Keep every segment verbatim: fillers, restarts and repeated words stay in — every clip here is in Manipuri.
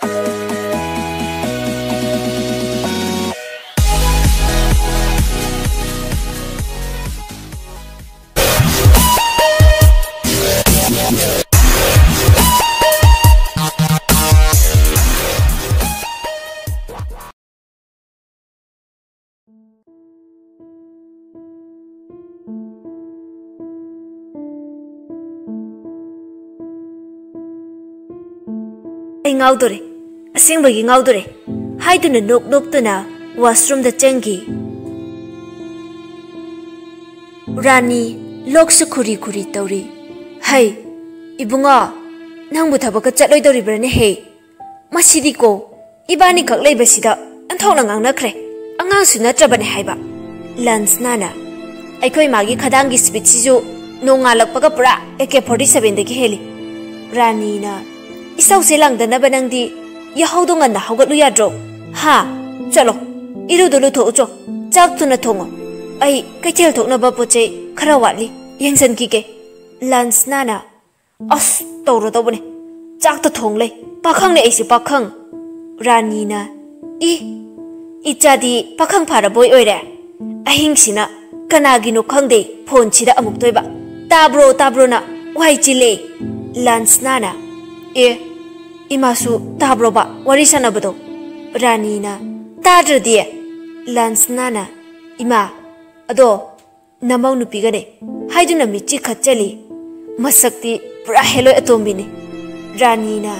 ꯑꯩ ꯉꯥꯎꯗꯣꯔꯦ, ꯑꯁꯦꯡꯕꯒꯤ ꯉꯥꯎꯗꯣꯔꯦ, ꯍꯥꯏꯗꯨꯅ ꯅꯣꯛ ꯅꯣꯛꯇꯨꯅ washroomꯗ ꯆꯪꯈꯤ꯫ ꯔꯥꯅꯤ ꯂꯣꯛꯁꯨ ꯈꯨꯔꯤ ꯈꯨꯔꯤ ꯇꯧꯔꯤ꯫ "ꯍꯩ, ꯏꯕꯨꯡꯉꯣ, ꯅꯪꯕꯨ ꯊꯕꯛꯀ ꯆꯠꯂꯣꯏꯗꯧꯔꯤꯕ꯭ꯔꯥꯅꯦ ꯍꯦ? ꯃꯁꯤꯗꯤꯀꯣ, ꯏꯕꯥꯅꯤꯈꯛ ꯂꯩꯕꯁꯤꯗ ꯑꯣꯟꯊꯣꯛꯅ ꯉꯥꯡꯅꯈ꯭ꯔꯦ꯫ ꯑꯉꯥꯡꯁꯨ ꯅꯠꯇ꯭ꯔꯕꯅꯦ ꯍꯥꯏꯕ꯫" ꯂꯟꯁꯅꯥꯅ, "ꯑꯩꯈꯣꯏ ꯃꯥꯒꯤ ꯈꯗꯥꯡꯒꯤ speedꯁꯤꯁꯨ ꯅꯣꯡꯉꯥꯜꯂꯛꯄꯒ ꯄꯨꯔꯥ AK forty sevenꯗꯒꯤ ꯍꯦꯜꯂꯤ꯫" ꯔꯥꯅꯤꯅ, "ꯏꯁꯧꯁꯦ ꯂꯥꯡꯗꯅꯕ ꯅꯪꯗꯤ ꯌꯥꯍꯧꯗꯣ ꯉꯟꯅ ꯍꯧꯒꯠꯂꯨ ꯌꯥꯗ꯭ꯔꯣ? ꯍꯥ? ꯆꯠꯂꯣ, ꯏꯔꯨꯗꯣ ꯂꯨꯊꯣꯛꯎꯆꯣ, ꯆꯥꯛ ꯊꯨꯅ ꯊꯣꯡꯉꯣ꯫ ꯑꯩ ꯀꯩꯊꯦꯜ ꯊꯣꯛꯅꯕ ꯄꯣꯠ ꯆꯩ ꯈꯔ ꯋꯥꯠꯂꯤ, ꯌꯦꯡꯁꯤꯟꯈꯤꯒꯦ꯫" ꯂꯟꯁꯅꯥꯅ, "ꯑꯁ, ꯇꯧꯔꯗꯧꯕꯅꯦ, ꯆꯥꯛꯇ ꯊꯣꯡ ꯂꯩ, ꯄꯥꯈꯪꯅꯦ ꯑꯩꯁꯦ, ꯄꯥꯈꯪ꯫" ꯔꯥꯅꯤꯅ, "ꯏ, ꯏꯆꯥꯗꯤ ꯄꯥꯈꯪ ꯐꯥꯔꯕꯣꯏ ꯑꯣꯏꯔꯦ꯫ ꯑꯍꯤꯡꯁꯤꯅ ꯀꯅꯥꯒꯤꯅꯣ ꯈꯪꯗꯦ ꯐꯣꯟꯁꯤꯗ ꯑꯃꯨꯛ ꯇꯣꯏꯕ꯫ ꯇꯥꯕ꯭ꯔꯣ, ꯇꯥꯕ꯭ꯔꯣꯅ ꯋꯥꯏ ꯆꯤꯜꯂꯦ꯫" ꯂꯟꯁꯅꯥꯅ, "ꯑꯦ, ꯏꯃꯥꯁꯨ ꯇꯥꯕ꯭ꯔꯣꯕ ꯋꯥꯔꯤ ꯁꯥꯟꯅꯕꯗꯣ?" ꯔꯥꯅꯤꯅ, "ꯇꯥꯗ꯭ꯔꯗꯤ?" ꯂꯟꯁꯅꯥꯅ, "ꯏꯃꯥ, ꯑꯗꯣ ꯅꯃꯧ ꯅꯨꯄꯤꯒꯅꯦ" ꯍꯥꯏꯗꯨꯅ ꯃꯤꯠꯆꯤ ꯈꯠꯆꯜꯂꯤ꯫ ꯃꯁꯛꯇꯤ ꯄꯨꯔꯥ ꯍꯦꯂꯣꯏ ꯑꯇꯣꯝꯕꯤꯅꯤ꯫ ꯔꯥꯅꯤꯅ,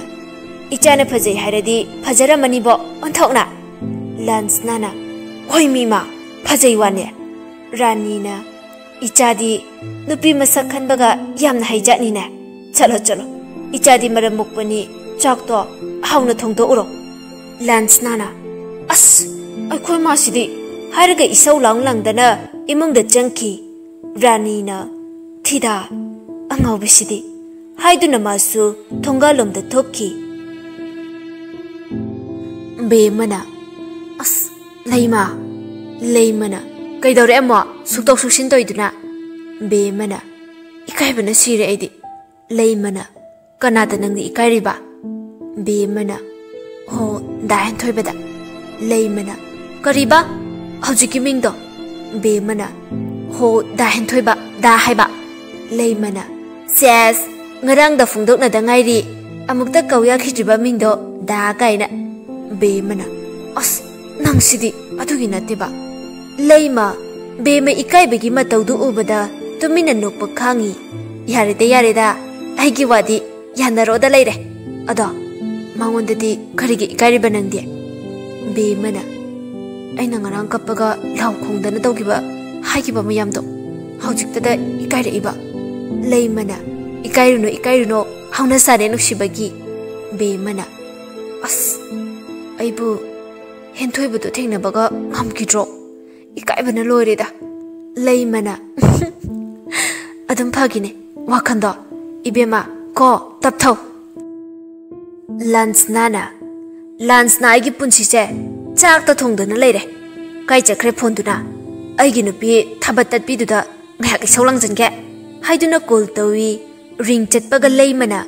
"ꯏꯆꯥꯅ ꯐꯖꯩ ꯍꯥꯏꯔꯗꯤ ꯐꯖꯔꯝꯃꯅꯤꯕꯣ ꯑꯣꯟꯊꯣꯛꯅ꯫" ꯂꯟꯁꯅꯥꯅ, "ꯍꯣꯏ ꯃꯤꯃ, ꯐꯖꯩ ꯋꯥꯅꯦ꯫" ꯔꯥꯅꯤꯅ, "ꯏꯆꯥꯗꯤ ꯅꯨꯄꯤ ꯃꯁꯛ ꯈꯟꯕꯒ ꯌꯥꯝꯅ ꯍꯩꯖꯥꯠꯅꯤꯅꯦ꯫ ꯆꯠꯂꯣ, ꯆꯠꯂꯣ, ꯏꯆꯥꯗꯤ ꯃꯔꯝ ꯃꯣꯛꯄꯅꯤ, ꯆꯥꯛꯇꯣ ꯍꯥꯎꯅ ꯊꯣꯡꯗꯣꯛꯎꯔꯣ꯫" ꯂꯟꯁꯅꯥꯅ, "ꯑꯁ, ꯑꯩꯈꯣꯏ ꯃꯥꯁꯤꯗꯤ!" ꯍꯥꯏꯔꯒ ꯏꯁꯧ ꯂꯥꯡ ꯂꯪꯗꯅ ꯏꯃꯨꯡꯗ ꯆꯪꯈꯤ꯫ ꯔꯥꯅꯤꯅ, "ꯊꯤꯗꯥ, ꯑꯉꯥꯎꯕꯤꯁꯤꯗꯤ!" ꯍꯥꯏꯗꯨꯅ ꯃꯥꯁꯨ ꯊꯣꯡꯒꯥꯜꯂꯣꯝꯗ ꯊꯣꯛꯈꯤ꯫ ꯕꯦꯝꯃꯅ, "ꯑꯁ, ꯂꯩꯃ, ꯂꯩꯃꯅ ꯀꯩꯗꯧꯔꯦ ꯑꯃꯨꯛ ꯁꯨꯛꯇꯣꯛ ꯁꯨꯛꯁꯤꯟ ꯇꯧꯏꯗꯨꯅ?" ꯕꯦꯝꯃꯅ, "ꯏꯀꯥꯏꯕꯅ ꯁꯤꯔꯦ ꯑꯩꯗꯤ꯫" ꯂꯩꯃꯅ, "ꯀꯅꯥꯗ ꯅꯪꯗꯤ ꯏꯀꯥꯏꯔꯤꯕ?" ꯕꯦꯝꯃꯅ, ꯍꯣ, ꯗꯥ ꯍꯦꯟꯊꯣꯏꯕꯗ꯫ ꯂꯩꯃꯅ, "ꯀꯔꯤꯕ? ꯍꯧꯖꯤꯛꯀꯤ ꯃꯤꯡꯗꯣ?" ꯕꯦꯝꯃꯅ, "ꯍꯣ, ꯗꯥ ꯍꯦꯟꯊꯣꯏꯕ, ꯗꯥ ꯍꯥꯏꯕ꯫" ꯂꯩꯃꯅ, "ꯁꯦꯁ, ꯉꯔꯥꯡꯗ ꯐꯣꯡꯗꯣꯛꯅꯗ ꯉꯥꯏꯔꯤ, ꯑꯃꯨꯛꯇ ꯀꯧ ꯌꯥꯈꯤꯗ꯭ꯔꯤꯕ ꯃꯤꯡꯗꯣ ꯗꯥ ꯀꯥꯏꯅ꯫" ꯕꯦꯝꯃꯅ, "ꯑꯁ, ꯅꯪꯁꯤꯗꯤ ꯑꯗꯨꯒꯤ ꯅꯠꯇꯦꯕ꯫" ꯂꯩꯃ, ꯕꯦꯝꯃ ꯏꯀꯥꯏꯕꯒꯤ ꯃꯇꯧꯗꯨ ꯎꯕꯗ ꯇꯨꯃꯤꯟꯅ ꯅꯣꯛꯄ ꯈꯥꯡꯉꯤ꯫ "ꯌꯥꯔꯦꯗ, ꯌꯥꯔꯦꯗ, ꯑꯩꯒꯤ ꯋꯥꯗꯤ ꯌꯥꯅꯔꯣꯗ ꯂꯩꯔꯦ꯫ ꯑꯗꯣ ꯃꯉꯣꯟꯗꯗꯤ ꯀꯔꯤꯒꯤ ꯏꯀꯥꯏꯔꯤꯕ ꯅꯪꯗꯤ?" ꯕꯦꯝꯃꯅ, "ꯑꯩꯅ ꯉꯔꯥꯡ ꯀꯞꯄꯒ ꯂꯥꯎ ꯈꯣꯡꯗꯅ ꯇꯧꯈꯤꯕ, ꯍꯥꯏꯈꯤꯕ ꯃꯌꯥꯝꯗꯣ ꯍꯧꯖꯤꯛꯇꯗ ꯏꯀꯥꯏꯔꯛꯏꯕ꯫" ꯂꯩꯃꯅ, "ꯏꯀꯥꯏꯔꯨꯅꯨ, ꯏꯀꯥꯏꯔꯨꯅꯨ, ꯍꯧꯅ ꯁꯥꯅꯦ ꯅꯨꯡꯁꯤꯕꯒꯤ꯫" ꯕꯦꯝꯃꯅ, "ꯑꯁ, ꯑꯩꯕꯨ ꯍꯦꯟꯊꯣꯏꯕꯗꯣ ꯊꯦꯡꯅꯕꯒ ꯉꯝꯈꯤꯗ꯭ꯔꯣ? ꯏꯀꯥꯏꯕꯅ ꯂꯣꯏꯔꯦꯗ꯫" ꯂꯩꯃꯅ, "ꯑꯗꯨꯝ ꯐꯈꯤꯅꯦ ꯋꯥꯈꯜꯗꯣ, ꯏꯕꯦꯝꯃ, ꯀꯣ, ꯇꯞꯊꯧ꯫" ꯂꯟꯁꯅꯥꯅ, "ꯂꯟꯁꯅꯥ, ꯑꯩꯒꯤ ꯄꯨꯟꯁꯤꯁꯦ ꯆꯥꯛꯇ ꯊꯣꯡꯗꯨꯅ ꯂꯩꯔꯦ꯫ ꯀꯥꯏ ꯆꯠꯈ꯭ꯔꯦ ꯐꯣꯟꯗꯨꯅ? ꯑꯩꯒꯤ ꯅꯨꯄꯤ ꯊꯥꯕꯠ ꯇꯠꯄꯤꯗꯨꯗ ꯉꯥꯏꯍꯥꯛ ꯏꯁꯧ ꯂꯥꯡꯁꯤꯟꯒꯦ" ꯍꯥꯏꯗꯨꯅ ꯀꯣꯜ ꯇꯧꯏ꯫ ꯔꯤꯡ ꯆꯠꯄꯒ ꯂꯩꯃꯅ,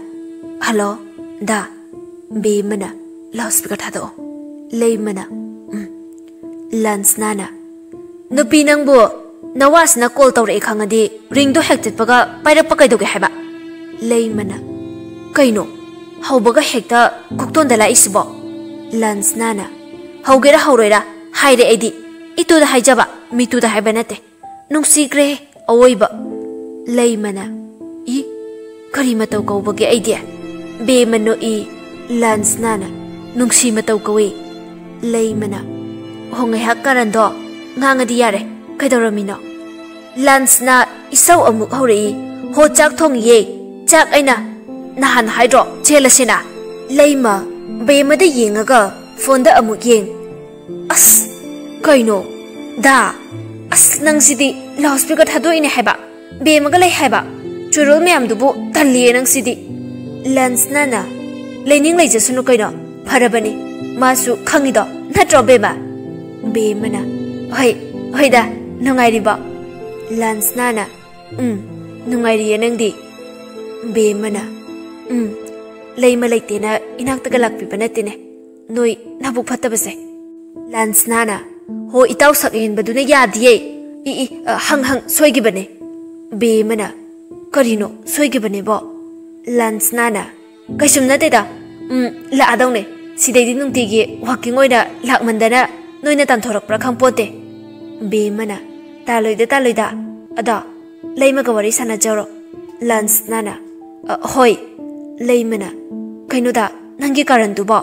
"ꯍꯜꯂꯣ, ꯗꯥ꯫" ꯕꯦꯝꯃꯅ, "ꯂꯥꯎꯠ ꯁ꯭ꯄꯤꯀꯔ ꯊꯥꯗꯣꯛꯑꯣ꯫" ꯂꯩꯃꯅ, "ꯎꯝ꯫" ꯂꯟꯁꯅꯥꯅ, "ꯅꯨꯄꯤ ꯅꯪꯕꯨ ꯅꯋꯥꯁꯤꯅ ꯀꯣꯜ ꯇꯧꯔꯛꯑꯦ ꯈꯪꯉꯗꯤ ꯔꯤꯡꯗꯣ ꯍꯦꯛ ꯆꯠꯄꯒ ꯄꯥꯏꯔꯛꯄ ꯀꯩꯗꯧꯒꯦ ꯍꯥꯏꯕ?" ꯂꯩꯃꯅ, "ꯀꯩꯅꯣ, ꯍꯧꯕꯒ ꯍꯦꯛꯇ ꯀꯣꯛꯇꯣꯟꯗ ꯂꯥꯛꯏꯁꯤꯕꯣ?" ꯂꯟꯁꯅꯥꯅ, "ꯍꯧꯒꯦꯔꯥ ꯍꯧꯔꯣꯏꯔꯥ ꯍꯥꯏꯔꯦ ꯑꯩꯗꯤ꯫ ꯏꯇꯨꯗ ꯍꯥꯏꯖꯕ, ꯃꯤꯇꯨꯗ ꯍꯥꯏꯕ ꯅꯠꯇꯦ꯫ ꯅꯨꯡꯁꯤꯈ꯭ꯔꯦ ꯑꯋꯣꯏꯕ꯫" ꯂꯩꯃꯅ, "ꯏ, ꯀꯔꯤ ꯃꯇꯧ ꯀꯧꯕꯒꯦ ꯑꯩꯗꯤ?" ꯕꯦꯝꯃ ꯅꯣꯛꯏ꯫ ꯂꯟꯁꯅꯥꯅ, "ꯅꯨꯡꯁꯤ ꯃꯇꯧ ꯀꯧꯏ꯫" ꯂꯩꯃꯅ, "ꯍꯣ, ꯉꯥꯏꯍꯥꯛ ꯀꯥꯔꯟꯗꯣ ꯉꯥꯡꯉꯗꯤ ꯌꯥꯔꯦ꯫ ꯀꯩꯗꯧꯔꯝꯃꯤꯅꯣ?" ꯂꯟꯁꯅꯥ ꯏꯁꯧ ꯑꯃꯨꯛ ꯍꯧꯔꯛꯏ꯫ "ꯍꯣ, ꯆꯥꯛ ꯊꯣꯡꯉꯤꯌꯦ꯫ ꯆꯥꯛ ꯑꯩꯅ ꯅꯍꯥꯟ ꯍꯥꯏꯗ꯭ꯔꯣ ꯆꯦꯜꯂꯁꯦꯅ?" ꯂꯩꯃ, ꯕꯦꯝꯃꯗ ꯌꯦꯡꯉꯒ ꯐꯣꯟꯗ ꯑꯃꯨꯛ ꯌꯦꯡ꯫ "ꯑꯁ, ꯀꯩꯅꯣ? ꯗꯥ, ꯑꯁ, ꯅꯪꯁꯤꯗꯤ ꯂꯥꯎꯠ ꯁ꯭ꯄꯤꯀꯔ ꯊꯥꯗꯣꯛꯏꯅꯦ ꯍꯥꯏꯕ, ꯕꯦꯝꯃꯒ ꯂꯩ ꯍꯥꯏꯕ꯫ ꯆꯨꯔꯨꯜ ꯃꯌꯥꯝꯗꯨꯕꯨ ꯇꯜꯂꯤꯌꯦ ꯅꯪꯁꯤꯗꯤ꯫" ꯂꯟꯁꯅꯥꯅ, "ꯂꯩꯅꯤꯡ ꯂꯩꯖꯁꯅꯨ ꯀꯩꯅꯣ, ꯐꯔꯕꯅꯤ꯫ ꯃꯥꯁꯨ ꯈꯪꯉꯤꯗꯣ, ꯅꯠꯇ꯭ꯔꯣ ꯕꯦꯝꯃ?" ꯕꯦꯝꯃꯅ, "ꯍꯣꯏ, ꯍꯣꯏꯗ, ꯅꯨꯡꯉꯥꯏꯔꯤꯕꯣ?" ꯂꯟꯁꯅꯥꯅ, "ꯎꯝ, ꯅꯨꯡꯉꯥꯏꯔꯤꯌꯦ, ꯅꯪꯗꯤ?" ꯕꯦꯝꯃꯅ, "ꯎꯝ, ꯂꯩꯃ ꯂꯩꯇꯦꯅ ꯏꯅꯥꯛꯇꯒ ꯂꯥꯛꯄꯤꯕ ꯅꯠꯇꯦꯅꯦ꯫ ꯅꯣꯏ ꯅꯕꯨꯛ ꯐꯠꯇꯕꯁꯦ꯫ ꯂꯥꯟꯁꯅꯥꯅ, "ꯍꯣ, ꯏꯇꯥꯎ ꯁꯛ ꯍꯦꯟꯕꯗꯨꯅ ꯌꯥꯗꯤꯌꯦ꯫ ꯏ, ꯏ, ꯑ, ꯍꯪ, ꯍꯪ, ꯁꯣꯏꯈꯤꯕꯅꯦ꯫" ꯕꯦꯃꯅ, "ꯀꯔꯤꯅꯣ ꯁꯣꯏꯈꯤꯕꯅꯦꯕꯣ?" ꯂꯥꯟꯁꯅꯥꯅ, "ꯀꯩꯁꯨꯝ ꯅꯠꯇꯦꯗ꯫ ꯎꯝ, ꯂꯥꯛꯑꯗꯧꯅꯦ꯫ ꯁꯤꯗꯩꯗꯤ ꯅꯨꯡꯇꯤꯒꯤ walking ꯑꯣꯏꯅ ꯂꯥꯛꯃꯟꯗꯅ ꯅꯣꯏꯅ ꯇꯥꯟꯊꯣꯔꯛꯄ꯭ꯔꯥ ꯈꯪꯄꯣꯠꯇꯦ꯫" ꯕꯦꯃꯅ, "ꯇꯥꯜꯂꯣꯏꯗ, ꯇꯥꯜꯂꯣꯏꯗ꯫ ꯑꯗꯣ ꯂꯩꯃꯒ ꯋꯥꯔꯤ ꯁꯥꯟꯅꯖꯧꯔꯣ꯫" ꯂꯥꯟꯁꯅꯥꯅ, "ꯑ, ꯍꯣꯏ꯫" ꯂꯩꯃꯅ, "ꯀꯩꯅꯣꯗ, ꯅꯪꯒꯤ ꯀꯥꯔꯟꯗꯨꯕꯣ?"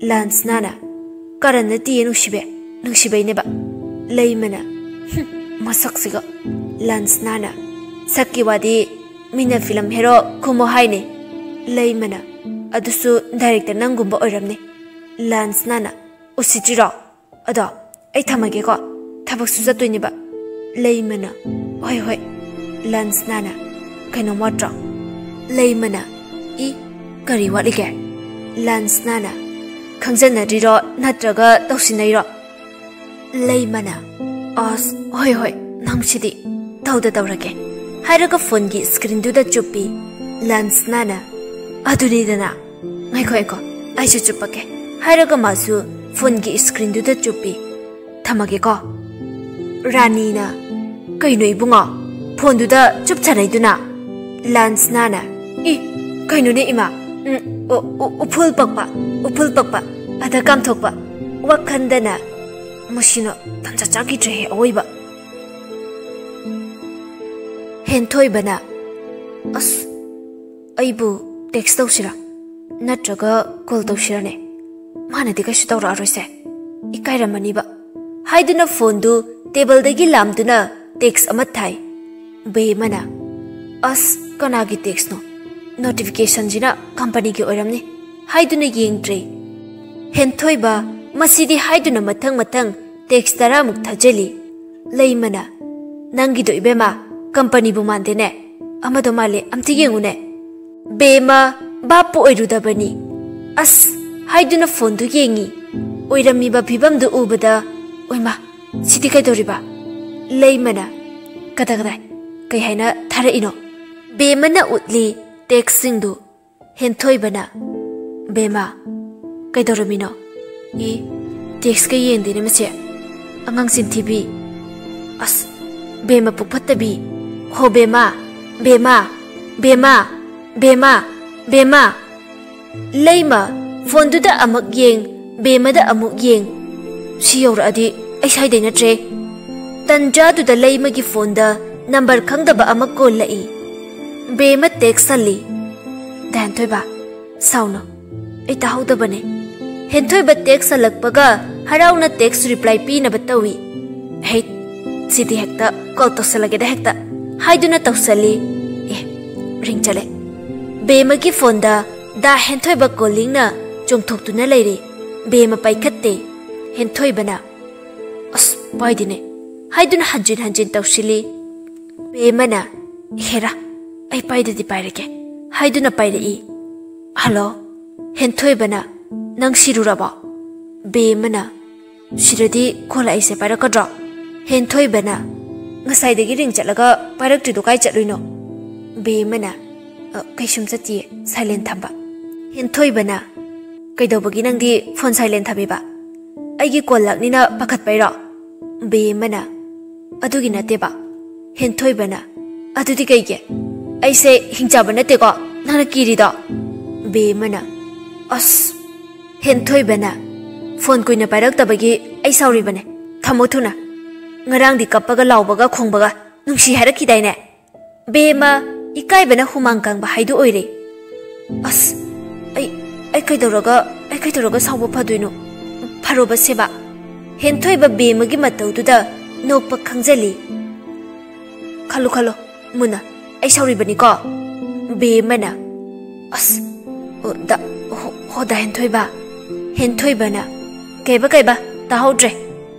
ꯂꯥꯟꯁꯅꯥꯅ, "ꯀꯥꯔꯟ ꯅꯠꯇꯤꯌꯦ ꯅꯨꯡꯁꯤꯕꯦ, ꯅꯨꯡꯁꯤꯕꯩꯅꯦꯕ꯫" ꯂꯩꯃꯅ, "ꯍꯨꯝ, ꯃꯁꯛꯁꯤꯒ꯫" ꯂꯥꯟꯁꯅꯥꯅ, "ꯁꯛꯀꯤ ꯋꯥꯗꯤ ꯃꯤꯅ film hero ꯀꯨꯝꯃꯣ ꯍꯥꯏꯅꯦ꯫" ꯂꯩꯃꯅ, "ꯑꯗꯨꯁꯨ director ꯅꯪꯒꯨꯝꯕ ꯑꯣꯏꯔꯝꯅꯤ꯫" ꯂꯥꯟꯁꯅꯥꯅ, "ꯎꯁꯤꯠꯇ꯭ꯔꯤꯔꯣ? ꯑꯗꯣ ꯑꯩ ꯊꯝꯃꯒꯦꯀꯣ, ꯊꯕꯛꯁꯨ ꯆꯠꯇꯣꯏꯅꯦꯕ꯫" ꯂꯩꯃꯅ, "ꯍꯣꯏ, ꯍꯣꯏ꯫" ꯂꯥꯟꯁꯅꯥꯅ, "ꯀꯩꯅꯣꯝ ꯋꯥꯠꯇ꯭ꯔꯣ?" ꯂꯩꯃꯅ, "ꯏ, ꯀꯔꯤ ꯋꯥꯠꯂꯤꯒꯦ?" ꯂꯥꯟꯁꯅꯥꯅ, "ꯈꯪꯖꯟꯅꯗ꯭ꯔꯤꯔꯣ ꯅꯠꯇ꯭ꯔꯒ ꯇꯧꯁꯤꯟꯅꯩꯔꯣ?" ꯂꯩꯃꯅ, "ꯑꯁ, ꯍꯣꯏ, ꯍꯣꯏ, ꯅꯪꯁꯤꯗꯤ, ꯇꯧꯗ ꯇꯧꯔꯒꯦ꯫" ꯍꯥꯏꯔꯒ phoneꯒꯤ screenꯗꯨꯗ ꯆꯨꯞꯄꯤ꯫ ꯂꯥꯟꯁꯅꯥꯅ, "ꯑꯗꯨꯅꯤꯗꯅ, ꯉꯥꯏꯈꯣ, ꯉꯥꯏꯈꯣ, ꯑꯩꯁꯨ ꯆꯨꯞꯄꯛꯀꯦ꯫" ꯍꯥꯏꯔꯒ ꯃꯥꯁꯨ phoneꯒꯤ screenꯗꯨꯗ ꯆꯨꯞꯄꯤ꯫ "ꯊꯝꯃꯒꯦꯀꯣ꯫" ꯔꯥꯅꯤꯅ, "ꯀꯩꯅꯣ ꯏꯕꯨꯡꯉꯣ, phoneꯗꯨꯗ ꯆꯨꯞ ꯁꯥꯟꯅꯩꯗꯨꯅ?" ꯂꯥꯟꯁꯅꯥꯅ, "ꯏ, ꯀꯩꯅꯣꯅꯦ ꯏꯃꯥ, ꯎꯝ, ꯎ-, ꯎ-, ꯎꯐꯨꯜ ꯄꯛꯄ, ꯎꯐꯨꯜ ꯄꯛꯄ, ꯑꯗ ꯀꯥꯝꯊꯣꯛꯄ, ꯋꯥꯈꯟꯗꯅ꯫" ꯃꯁꯤꯅ ꯇꯟꯖꯥ ꯆꯥꯈꯤꯗ꯭ꯔꯦꯍꯦ ꯑꯋꯣꯏꯕ꯫ ꯍꯦꯟꯊꯣꯏꯕꯅ, "ꯑꯁ, ꯑꯩꯕꯨ text ꯇꯧꯁꯤꯔꯥ? ꯅꯠꯇ꯭ꯔꯒ call ꯇꯧꯁꯤꯔꯅꯦ? ꯃꯥꯅꯗꯤ ꯀꯩꯁꯨ ꯇꯧꯔꯛꯑꯔꯣꯏꯁꯦ꯫ ꯏꯀꯥꯏꯔꯝꯃꯅꯤꯕ꯫" ꯍꯥꯏꯗꯨꯅ phoneꯗꯨ tableꯗꯒꯤ ꯂꯥꯝꯗꯨꯅ text ꯑꯃ ꯊꯥꯏ꯫ ꯕꯦꯃꯅ, "ꯑꯁ, ꯀꯅꯥꯒꯤ textꯅꯣ? Notificationꯁꯤꯅ companyꯒꯤ ꯑꯣꯏꯔꯝꯅꯤ" ꯍꯥꯏꯗꯨꯅ ꯌꯦꯡꯗ꯭ꯔꯦ꯫ ꯍꯦꯟꯊꯣꯏꯕ, ꯃꯁꯤꯗꯤ ꯍꯥꯏꯗꯨꯅ ꯃꯊꯪ ꯃꯊꯪ text ꯇꯔꯥꯃꯨꯛ ꯊꯥꯖꯤꯜꯂꯤ꯫ ꯂꯩꯃꯅ, "ꯅꯪꯒꯤꯗꯣ ꯏꯕꯦꯝꯃ, companyꯕꯨ ꯃꯥꯟꯗꯦꯅꯦ꯫ ꯑꯃꯗꯣ ꯃꯥꯜꯂꯦ, ꯑꯝꯇ ꯌꯦꯡꯉꯨꯅꯦ꯫" ꯕꯦꯃ, ꯚꯥꯞꯄꯨ ꯑꯣꯏꯔꯨꯗꯕꯅꯤ꯫ "ꯑꯁ" ꯍꯥꯏꯗꯨꯅ phoneꯗꯨ ꯌꯦꯡꯉꯤ꯫ ꯑꯣꯏꯔꯝꯃꯤꯕ ꯐꯤꯕꯝꯗꯨ ꯎꯕꯗ, "ꯑꯣꯏꯃꯥ, ꯁꯤꯗꯤ ꯀꯩꯗꯧꯔꯤꯕ?" ꯂꯩꯃꯅ, "ꯀꯗꯥꯏ, ꯀꯗꯥꯏ? ꯀꯩ ꯍꯥꯏꯅ ꯊꯥꯔꯛꯏꯅꯣ?" ꯕꯦꯃꯅ ꯎꯠꯂꯤ textꯁꯤꯡꯗꯨ꯫ ꯍꯦꯟꯊꯣꯏꯕꯅ, "ꯕꯦꯃ, ꯀꯩꯗꯧꯔꯝꯃꯤꯅꯣ? ꯑꯦ, ꯇꯦꯛꯁꯀ ꯌꯦꯡꯗꯦꯅꯦ ꯃꯁꯦ꯫ ꯑꯉꯥꯡ ꯆꯤꯟꯊꯤꯕꯤ꯫ ꯑꯁ, ꯕꯦꯝꯃ ꯄꯨꯛ ꯐꯠꯇꯕꯤ꯫ ꯍꯣ ꯕꯦꯝꯃ, ꯕꯦꯝꯃ, ꯕꯦꯝꯃ, ꯕꯦꯝꯃ, ꯕꯦꯝꯃ꯫ ꯂꯩꯃ, ꯐꯣꯟꯗꯨꯗ ꯑꯃꯨꯛ ꯌꯦꯡ, ꯕꯦꯝꯃꯗ ꯑꯃꯨꯛ ꯌꯦꯡ꯫ ꯁꯤ ꯌꯧꯔꯛꯑꯗꯤ ꯑꯩ ꯁꯥꯏꯗꯩ ꯅꯠꯇ꯭ꯔꯦ꯫ ꯇꯟꯖꯥꯗꯨꯗ ꯂꯩꯃꯒꯤ ꯐꯣꯟꯗ ꯅꯝꯕꯔ ꯈꯪꯗꯕ ꯑꯃ ꯀꯣꯜꯂꯛꯏ꯫ ꯕꯦꯝꯃ ꯇꯦꯛꯁ ꯍꯜꯂꯤ꯫ ꯗꯥ ꯍꯦꯟꯊꯣꯏꯕ, ꯁꯥꯎꯅꯣ꯫ ꯑꯩ ꯇꯥꯍꯧꯗꯕꯅꯦ꯫ ꯍꯦꯟꯊꯣꯏꯕ ꯇꯦꯛꯁ ꯍꯜꯂꯛꯄꯒ ꯍꯔꯥꯎꯅ ꯇꯦꯛꯁ ꯔꯤꯄ꯭ꯂꯥꯏ ꯄꯤꯅꯕ ꯇꯧꯏ꯫ ꯍꯩꯠ, ꯁꯤꯗꯤ ꯍꯦꯛꯇ ꯀꯣꯜ ꯇꯧꯁꯜꯂꯒꯦꯗ ꯍꯦꯛꯇ ꯍꯥꯏꯗꯨꯅ ꯇꯧꯁꯜꯂꯤ꯫ ꯑꯦ, ꯔꯤꯡ ꯆꯠꯂꯦ꯫ ꯕꯦꯝꯃꯒꯤ ꯐꯣꯟꯗ ꯗꯥ ꯍꯦꯟꯊꯣꯏꯕ ꯀꯣꯂꯤꯡꯅ ꯆꯣꯡꯊꯣꯛꯇꯨꯅ ꯂꯩꯔꯦ꯫ ꯕꯦꯝꯃ ꯄꯥꯏꯈꯠꯇꯦ꯫ ꯍꯦꯟꯊꯣꯏꯕꯅ, "ꯑꯁ, ꯄꯥꯏꯗꯦꯅꯦ" ꯍꯥꯏꯗꯨꯅ ꯍꯟꯖꯤꯟ ꯍꯟꯖꯤꯟ ꯇꯧꯁꯤꯜꯂꯤ꯫ ꯕꯦꯝꯃꯅ, "ꯍꯦꯔꯥ, ꯑꯩ ꯄꯥꯏꯗꯗꯤ ꯄꯥꯏꯔꯒꯦ" ꯍꯥꯏꯗꯨꯅ ꯄꯥꯏꯔꯛꯏ꯫ "ꯍꯜꯂꯣ?" ꯍꯦꯟꯊꯣꯏꯕꯅ, "ꯅꯪ ꯁꯤꯔꯨꯔꯕꯣ?" ꯕꯦꯝꯃꯅ, "ꯁꯤꯔꯗꯤ ꯀꯣꯜ ꯂꯥꯛꯏꯁꯦ ꯄꯥꯏꯔꯛꯀꯗ꯭ꯔꯣ?" ꯍꯦꯟꯊꯣꯏꯕꯅ, "ꯉꯁꯥꯏꯗꯒꯤ ꯔꯤꯡ ꯆꯠꯂꯒ ꯄꯥꯏꯔꯛꯇ꯭ꯔꯤꯗꯣ ꯀꯥꯏ ꯆꯠꯂꯨꯏꯅꯣ?" ꯕꯦꯝꯃꯅ, "ꯑ, ꯀꯩꯁꯨꯝ ꯆꯠꯇꯤꯌꯦ, ꯁꯥꯏꯂꯦꯟ ꯊꯝꯕ꯫" ꯍꯦꯟꯊꯣꯏꯕꯅ, "ꯀꯩꯗꯧꯕꯒꯤ ꯅꯪꯗꯤ ꯐꯣꯟ ꯁꯥꯏꯂꯦꯟ ꯊꯝꯃꯤꯕ? ꯑꯩꯒꯤ ꯀꯣꯜ ꯂꯥꯛꯅꯤꯅ ꯄꯥꯈꯠꯄꯩꯔꯣ?" ꯕꯦꯝꯃꯅ, "ꯑꯗꯨꯒꯤ ꯅꯠꯇꯦꯕ꯫" ꯍꯦꯟꯊꯣꯏꯕꯅ, "ꯑꯗꯨꯗꯤ ꯀꯩꯒꯤ? ꯑꯩꯁꯦ ꯍꯤꯡꯆꯥꯕ ꯅꯠꯇꯦꯀꯣ ꯅꯪꯅ ꯀꯤꯔꯤꯗꯣ?" ꯕꯦꯝꯃꯅ, "ꯑꯁ!" ꯍꯦꯟꯊꯣꯏꯕꯅ, "ꯐꯣꯟ ꯀꯨꯏꯅ ꯄꯥꯏꯔꯛꯇꯕꯒꯤ ꯑꯩ ꯁꯥꯎꯔꯤꯕꯅꯦ꯫ ꯊꯝꯃꯣ ꯊꯨꯅ꯫ ꯉꯔꯥꯡꯗꯤ ꯀꯞꯄꯒ ꯂꯥꯎꯕꯒ ꯈꯣꯡꯕꯒ ꯅꯨꯡꯁꯤ ꯍꯥꯏꯔꯛꯈꯤꯗꯥꯏꯅꯦ?" ꯕꯦꯝꯃ ꯏꯀꯥꯏꯕꯅ ꯍꯨꯃꯥꯡ ꯀꯥꯡꯕ ꯍꯥꯏꯗꯨ ꯑꯣꯏꯔꯦ꯫ "ꯑꯁ, ꯑꯩ, ꯑꯩ ꯀꯩꯗꯧꯔꯒ, ꯑꯩ ꯀꯩꯗꯧꯔꯒ ꯁꯥꯎꯕ ꯐꯗꯣꯏꯅꯣ? ꯐꯔꯣꯕꯁꯦꯕ?" ꯍꯦꯟꯊꯣꯏꯕ ꯕꯦꯝꯃꯒꯤ ꯃꯇꯧꯗꯨꯗ ꯅꯣꯛꯄ ꯈꯪꯖꯜꯂꯤ꯫ "ꯈꯜꯂꯨ, ꯈꯜꯂꯨ, ꯃꯨꯟꯅ, ꯑꯩ ꯁꯥꯎꯔꯤꯕꯅꯤꯀꯣ꯫" ꯕꯦꯝꯃꯅ, "ꯑꯁ, ꯑꯣ, ꯗꯥ, ꯍꯣ, ꯍꯣ, ꯗꯥ ꯍꯦꯟꯊꯣꯏꯕ꯫" ꯍꯦꯟꯊꯣꯏꯕꯅ, "ꯀꯩꯕ, ꯀꯩꯕ? ꯇꯥꯍꯧꯗ꯭ꯔꯦ꯫"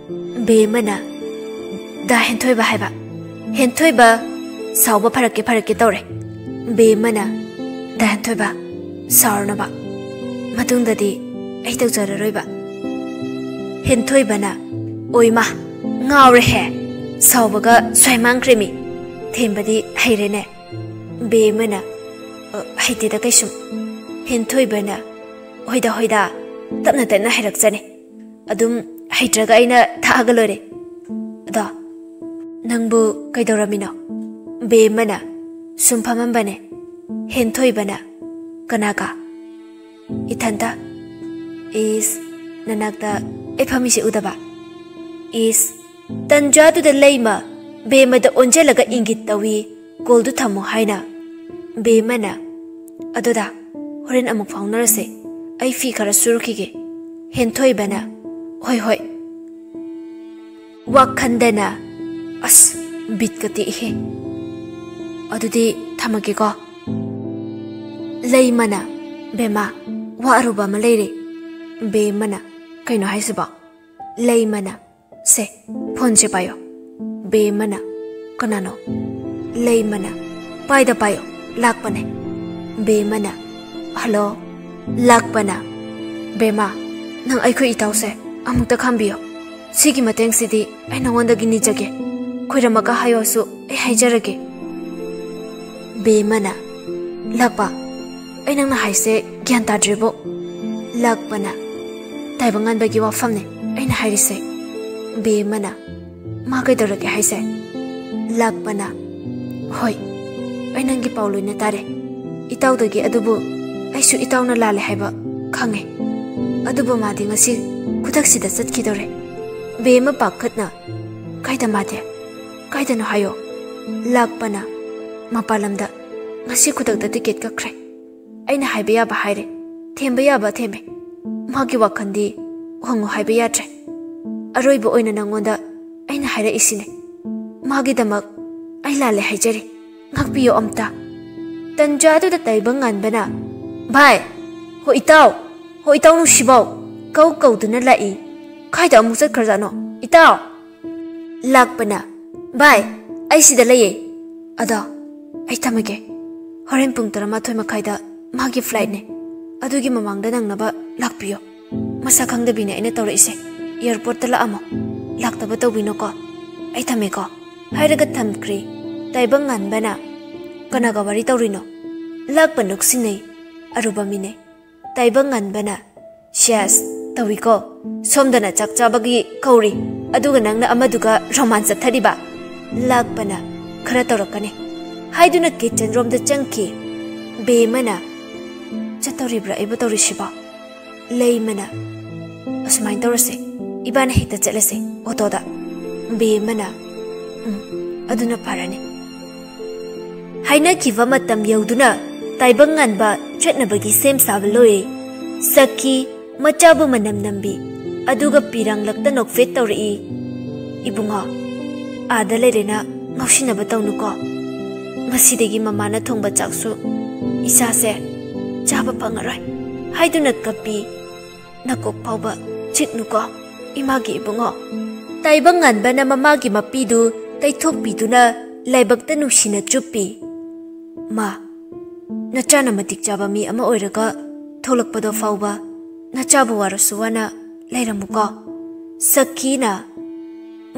ꯕꯦꯝꯃꯅ, "ꯗꯥ ꯍꯦꯟꯊꯣꯏꯕ ꯍꯥꯏꯕ꯫" ꯍꯦꯟꯊꯣꯏꯕ ꯁꯥꯎꯕ ꯐꯔꯛꯀꯦ ꯐꯔꯛꯀꯦ ꯇꯧꯔꯦ꯫ ꯕꯦꯝꯃꯅ, "ꯗꯥ ꯍꯦꯟꯊꯣꯏꯕ, ꯁꯥꯎꯔꯅꯕ꯫ ꯃꯇꯨꯡꯗꯗꯤ ꯑꯩ ꯇꯧꯖꯔꯔꯣꯏꯕ꯫" ꯍꯦꯟꯊꯣꯏꯕꯅ, "ꯑꯣꯏꯃꯥ, ꯉꯥꯎꯔꯦꯍꯦ꯫ ꯁꯥꯎꯕꯒ ꯁ꯭ꯋꯥꯏ ꯃꯥꯡꯈ꯭ꯔꯦꯃꯤ꯫ ꯊꯦꯝꯕꯗꯤ ꯍꯩꯔꯦꯅꯦ꯫" ꯕꯦꯝꯃꯅ, "ꯑ, ꯍꯩꯇꯦꯗ ꯀꯩꯁꯨꯝ꯫" ꯍꯦꯟꯊꯣꯏꯕꯅ, "ꯍꯣꯏꯗ, ꯍꯣꯏꯗ, ꯇꯞꯅ ꯇꯞꯅ ꯍꯩꯔꯛꯆꯅꯤ꯫ ꯑꯗꯨꯝ ꯍꯩꯇ꯭ꯔꯒ ꯑꯩꯅ ꯊꯥꯛꯑꯒ ꯂꯣꯏꯔꯦ꯫ ꯑꯗꯣ ꯅꯪꯕꯨ ꯀꯩꯗꯧꯔꯝꯃꯤꯅꯣ? ꯕꯦꯝꯃꯅ ꯁꯨꯝ ꯐꯝꯃꯝꯕꯅꯦ꯫ ꯍꯦꯟꯊꯣꯏꯕꯅ, ꯀꯅꯥꯒ? ꯏꯊꯟꯇ꯫ ꯏꯁ, ꯅꯅꯥꯛꯇ ꯑꯩ ꯐꯝꯃꯤꯁꯦ ꯎꯗꯕ? ꯏꯁ, ꯇꯟꯖꯥꯗꯨꯗ ꯂꯩꯃ ꯕꯦꯝꯃꯗ ꯑꯣꯟꯁꯤꯜꯂꯒ ꯏꯪꯒꯤꯠ ꯇꯧꯏ, "ꯀꯣꯜꯗꯨ ꯊꯝꯃꯨ" ꯍꯥꯏꯅ꯫ ꯕꯦꯝꯃꯅ, "ꯑꯗꯨꯗ ꯍꯣꯔꯦꯟ ꯑꯃꯨꯛ ꯐꯥꯎꯅꯔꯁꯦ, ꯑꯩ ꯐꯤ ꯈꯔ ꯁꯨꯔꯨꯈꯤꯒꯦ"꯫ ꯍꯦꯟꯊꯣꯏꯕꯅ, "ꯍꯣꯏ ꯍꯣꯏ"꯫ ꯋꯥꯈꯟꯗꯅ, "ꯑꯁ, ꯕꯤꯠꯀ ꯇꯦꯛꯏꯍꯦ꯫ ꯑꯗꯨꯗꯤ ꯊꯝꯃꯒꯦꯀꯣ"꯫ ꯂꯩꯃꯅ, "ꯕꯦꯝꯃ, ꯋꯥ ꯑꯔꯨꯕ ꯑꯃ ꯂꯩꯔꯦ"꯫ ꯕꯦꯝꯃꯅ, "ꯀꯩꯅꯣ ꯍꯥꯏꯁꯤꯕꯣ?" ꯂꯩꯃꯅ, "ꯁꯦ, ꯐꯣꯟꯁꯦ ꯄꯥꯏꯌꯣ"꯫ ꯕꯦꯝꯃꯅ, "ꯀꯅꯥꯅꯣ?" ꯂꯩꯃꯅ, "ꯄꯥꯏꯗ ꯄꯥꯏꯌꯣ, ꯂꯥꯛꯄꯅꯦ"꯫ ꯕꯦꯝꯃꯅ, "ꯍꯜꯂꯣ"꯫ ꯂꯥꯛꯄꯅ, "ꯕꯦꯝꯃ, ꯅꯪ ꯑꯩꯈꯣꯏ ꯏꯇꯥꯎꯁꯦ ꯑꯃꯨꯛꯇ ꯈꯥꯝꯕꯤꯌꯣ꯫ ꯁꯤꯒꯤ ꯃꯇꯦꯡꯁꯤꯗꯤ ꯑꯩ ꯅꯉꯣꯟꯗꯒꯤ ꯅꯤꯖꯒꯦ꯫ ꯈꯣꯏꯔꯝꯃꯒ ꯍꯥꯏꯌꯣꯁꯨ ꯑꯩ ꯍꯥꯏꯖꯔꯒꯦ"꯫ ꯕꯦꯝꯃꯅ, "ꯂꯥꯛꯄ, ꯑꯩ ꯅꯪꯅ ꯍꯥꯏꯁꯦ ꯒ꯭ꯌꯥꯟ ꯇꯥꯗ꯭ꯔꯤꯕꯣ"꯫ ꯂꯥꯛꯄꯅ, "ꯇꯥꯏꯕꯪꯉꯥꯟꯕꯒꯤ ꯋꯥꯐꯝꯅꯦ ꯑꯩꯅ ꯍꯥꯏꯔꯤꯁꯦ"꯫ ꯕꯦꯝꯃꯅ, "ꯃꯥ ꯀꯩꯗꯧꯔꯒꯦ ꯍꯥꯏꯁꯦ?" ꯂꯥꯛꯄꯅ, "ꯍꯣꯏ, ꯑꯩ ꯅꯪꯒꯤ ꯄꯥꯎ ꯂꯣꯏꯅ ꯇꯥꯔꯦ ꯏꯇꯥꯎꯗꯒꯤ, ꯑꯗꯨꯕꯨ ꯑꯩꯁꯨ ꯏꯇꯥꯎꯅ ꯂꯥꯜꯂꯦ ꯍꯥꯏꯕ ꯈꯪꯉꯦ꯫ ꯑꯗꯨꯕꯨ ꯃꯥꯗꯤ ꯉꯁꯤ ꯈꯨꯗꯛꯁꯤꯗ ꯆꯠꯈꯤꯗꯧꯔꯦ"꯫ ꯕꯦꯝꯃ ꯄꯥꯈꯠꯅ, "ꯀꯥꯏꯗ ꯃꯥꯗꯤ? ꯀꯥꯏꯗꯅꯣ ꯍꯥꯏꯌꯣ"꯫ ꯂꯥꯛꯄꯅ, "ꯃꯄꯥꯟ ꯂꯝꯗ ꯉꯁꯤ ꯈꯨꯗꯛꯇ ꯇꯤꯀꯦꯠ ꯀꯛꯈ꯭ꯔꯦ꯫ ꯑꯩꯅ ꯍꯥꯏꯕ ꯌꯥꯕ ꯍꯥꯏꯔꯦ, ꯊꯦꯝꯕ ꯌꯥꯕ ꯊꯦꯝꯃꯦ꯫ ꯃꯥꯒꯤ ꯋꯥꯈꯜꯗꯤ ꯍꯣꯡꯉꯨ ꯍꯥꯏꯕ ꯌꯥꯗ꯭ꯔꯦ꯫ ꯑꯔꯣꯏꯕ ꯑꯣꯏꯅ ꯅꯪꯉꯣꯟꯗ ꯑꯩꯅ ꯍꯥꯏꯔꯛꯏꯁꯤꯅꯦ꯫ ꯃꯥꯒꯤꯗꯃꯛ ꯑꯩ ꯂꯥꯜꯂꯦ ꯍꯥꯏꯖꯔꯤ꯫ ꯉꯥꯛꯄꯤꯌꯣ ꯑꯝꯇ"꯫ ꯇꯟꯖꯥꯗꯨꯗ ꯇꯥꯏꯕꯪ ꯉꯥꯟꯕꯅ, "ꯚꯥꯏ! ꯍꯣ ꯏꯇꯥꯎ! ꯍꯣ ꯏꯇꯥꯎ ꯅꯨꯡꯁꯤꯕꯧ!" ꯀꯧ ꯀꯧꯗꯨꯅ ꯂꯥꯛꯏ꯫ "ꯀꯥꯏꯗ ꯑꯃꯨꯛ ꯆꯠꯈ꯭ꯔꯖꯥꯠꯅꯣ, ꯏꯇꯥꯎ?" ꯂꯥꯛꯄꯅ, "ꯚꯥꯏ, ꯑꯩ ꯁꯤꯗ ꯂꯩꯌꯦ꯫ ꯑꯗꯣ ꯑꯩ ꯊꯝꯃꯒꯦ꯫ ꯍꯣꯔꯦꯟ ꯄꯨꯡ ꯇꯔꯥꯃꯥꯊꯣꯏ ꯃꯈꯥꯏꯗ ꯃꯥꯒꯤ flightꯅꯦ꯫ ꯑꯗꯨꯒꯤ ꯃꯃꯥꯡꯗ ꯅꯪꯅꯕ ꯂꯥꯛꯄꯤꯌꯣ꯫ ꯃꯁꯛ ꯈꯪꯗꯕꯤꯅꯦ ꯑꯩꯅ ꯇꯧꯔꯛꯏꯁꯦ꯫ Airportꯇ ꯂꯥꯛꯑꯝꯃꯣ꯫ ꯂꯥꯛꯇꯕ ꯇꯧꯕꯤꯅꯨꯀꯣ꯫ ꯑꯩ ꯊꯝꯃꯦꯀꯣ"꯫ ꯍꯥꯏꯔꯒ ꯊꯝꯈ꯭ꯔꯦ꯫ ꯇꯥꯏꯕꯪ ꯉꯥꯟꯕꯅ, "ꯀꯅꯥꯒ ꯋꯥꯔꯤ ꯇꯧꯔꯤꯅꯣ?" ꯂꯥꯛꯄ ꯅꯣꯛꯁꯤꯟꯅꯩ꯫ ꯑꯔꯨꯕ ꯃꯤꯅꯦ꯫ ꯇꯥꯏꯕꯪ ꯉꯥꯟꯕꯅ, "ꯁꯦꯁ, ꯇꯧꯏꯀꯣ꯫ ꯁꯣꯝꯗꯅ ꯆꯥꯛ ꯆꯥꯕꯒꯤ ꯀꯧꯔꯤ, ꯑꯗꯨꯒ ꯅꯪꯅ ꯑꯃꯗꯨꯒ ꯔꯣꯃꯥꯟꯁ ꯆꯠꯊꯔꯤꯕ?" ꯂꯥꯛꯄꯅ, "ꯈꯔ ꯇꯧꯔꯛꯀꯅꯤ" ꯍꯥꯏꯗꯨꯅ ꯀꯤꯠꯆꯟ ꯔꯣꯝꯗ ꯆꯪꯈꯤ꯫ ꯕꯦꯝꯃꯅ, "ꯆꯠꯇꯧꯔꯤꯕ꯭ꯔꯥ ꯑꯩꯕꯨ ꯇꯧꯔꯤꯁꯤꯕꯣ?" ꯂꯩꯃꯅ, "ꯑꯁꯨꯃꯥꯏꯅ ꯇꯧꯔꯁꯦ, ꯏꯕꯥꯅꯤ ꯍꯦꯛꯇ ꯆꯠꯂꯁꯦ ꯑꯣꯇꯣꯗ꯫" ꯕꯦꯝꯃꯅ, "ꯎꯝ, ꯑꯗꯨꯅ ꯐꯔꯅꯤ"꯫ ꯍꯥꯏꯅꯈꯤꯕ ꯃꯇꯝ ꯌꯧꯗꯨꯅ ꯇꯥꯏꯕꯪ ꯉꯥꯟꯕ ꯆꯠꯅꯕꯒꯤ ꯁꯦꯝ ꯁꯥꯕ ꯂꯣꯏꯔꯦ꯫ ꯁꯛꯈꯤ ꯃꯆꯥꯕꯨ ꯃꯅꯝ ꯅꯝꯕꯤ, ꯑꯗꯨꯒ ꯄꯤꯔꯥꯡꯂꯛꯇ ꯅꯣꯛꯐꯦꯠ ꯇꯧꯔꯛꯏ꯫ "ꯏꯕꯨꯡꯉꯣ, ꯑꯥꯗ ꯂꯩꯔꯦꯅ ꯉꯥꯎꯁꯤꯟꯅꯕ ꯇꯧꯅꯨꯀꯣ꯫ ꯉꯁꯤꯗꯒꯤ ꯃꯃꯥꯅ ꯊꯣꯡꯕ ꯆꯥꯛꯁꯨ ꯏꯆꯥꯁꯦ ꯆꯥꯕ ꯐꯪꯉꯔꯣꯏ" ꯍꯥꯏꯗꯨꯅ ꯀꯞꯄꯤ꯫ "ꯅꯀꯣꯛ ꯐꯥꯎꯕ ꯆꯤꯛꯅꯨꯀꯣ, ꯏꯃꯥꯒꯤ ꯏꯕꯨꯡꯉꯣ"꯫ ꯇꯥꯏꯕꯪ ꯉꯥꯟꯕꯅ ꯃꯃꯥꯒꯤ ꯃꯄꯤꯗꯨ ꯇꯩꯊꯣꯛꯄꯤꯗꯨꯅ ꯂꯥꯏꯕꯛꯇ ꯅꯨꯡꯁꯤꯅ ꯆꯨꯞꯄꯤ꯫ "ꯃꯥ, ꯅꯆꯥꯅ ꯃꯇꯤꯛ ꯆꯥꯕ ꯃꯤ ꯑꯃ ꯑꯣꯏꯔꯒ ꯊꯣꯛꯂꯛꯄꯗꯣ ꯐꯥꯎꯕ ꯅꯆꯥꯕꯨ ꯋꯥꯔꯁꯨ ꯋꯥꯅ ꯂꯩꯔꯝꯃꯨꯀꯣ"꯫ ꯁꯈꯤꯅ